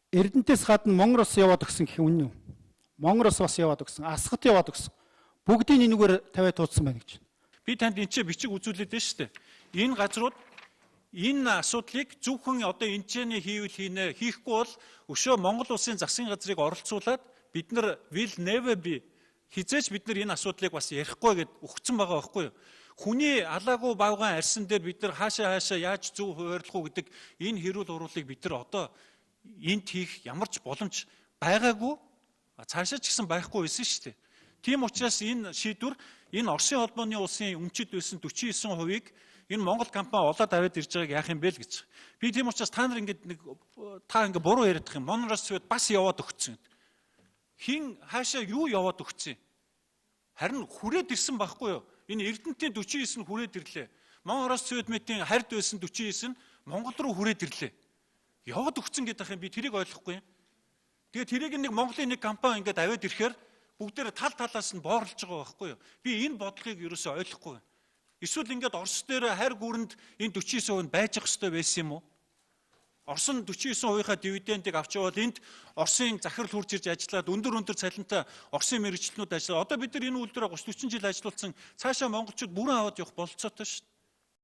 Эрдэнтээс гадна Монгол улс яваад өгсөн гэх юм үнэн үү? Монгол улс бас яваад өгсөн, Асгат яваад өгсөн. Бүгдийг энэгээр тавиад туудсан байна гэж. Би танд энэ ч бичиг үзүүлээд байна шүү дээ. Энэ газрууд энэ асуудлыг зөвхөн одоо энэ ч хийвэл хийнэ, хийхгүй бол өшөө Монгол улсын засгийн газрыг оролцуулаад бид нар will never be хизээч бид нар энэ асуудлыг бас ярихгүй гэд өгцөн байгаа байхгүй юу? Хүний алаагүй бавгаан арьсан дээр бид нар хаашаа хаашаа яаж зөв хуваарлах уу гэдэг энэ хэрүүл уруулыг бид нар одоо энд хийх ямар ч боломж байгаагүй, цаашаа ч гэсэн байхгүй байсан шүү дээ. Тийм учраас энэ шийдвэр энэ Оросын холбооны улсын өмчөд байсан 49%-ийг энэ Монгол компани олоод аваад ирж байгааг яах юм бэ л гэж. Би тийм учраас та нар ингээд нэг та ингээд буруу яриад их юм. Монросвед бас яваад өгцөн. Хин хаашаа юу яваад өгцөн? Харин хүрээд ирсэн байхгүй юу? Энэ Эрдэнтийн 49 нь хүрээд ирлээ. Монгол Цэвэдмэтийн харьд байсан 49 нь Монгол руу хүрээд ирлээ. Яваад өгцөн гэдэг юм, би тэрийг ойлгохгүй юм. Тэгээ тэрийг нэг Монголын нэг компани ингээд аваад ирэхээр бүгдээр тал талаас нь боорлж байгаа байхгүй юу? Би энэ бодлогыг ерөөсөй ойлгохгүй. Эсвэл ингээд Орос дээр хайр гүрэнд энэ 49% нь байж ах ёстой байсан юм уу? Орос нь 49%-ийнхаа дивидендийг авч явбал энд Оросын захирал хурж ирж ажиллаад өндөр өндөр цалинтай Оросын мэргэжилтнүүд ажиллаа. Одоо бид нар энэ үйлдвэрээ 30 40 жил ажиллуулсан, цаашаа монголчууд бүрэн аваад явах бололцоотой шүү дээ.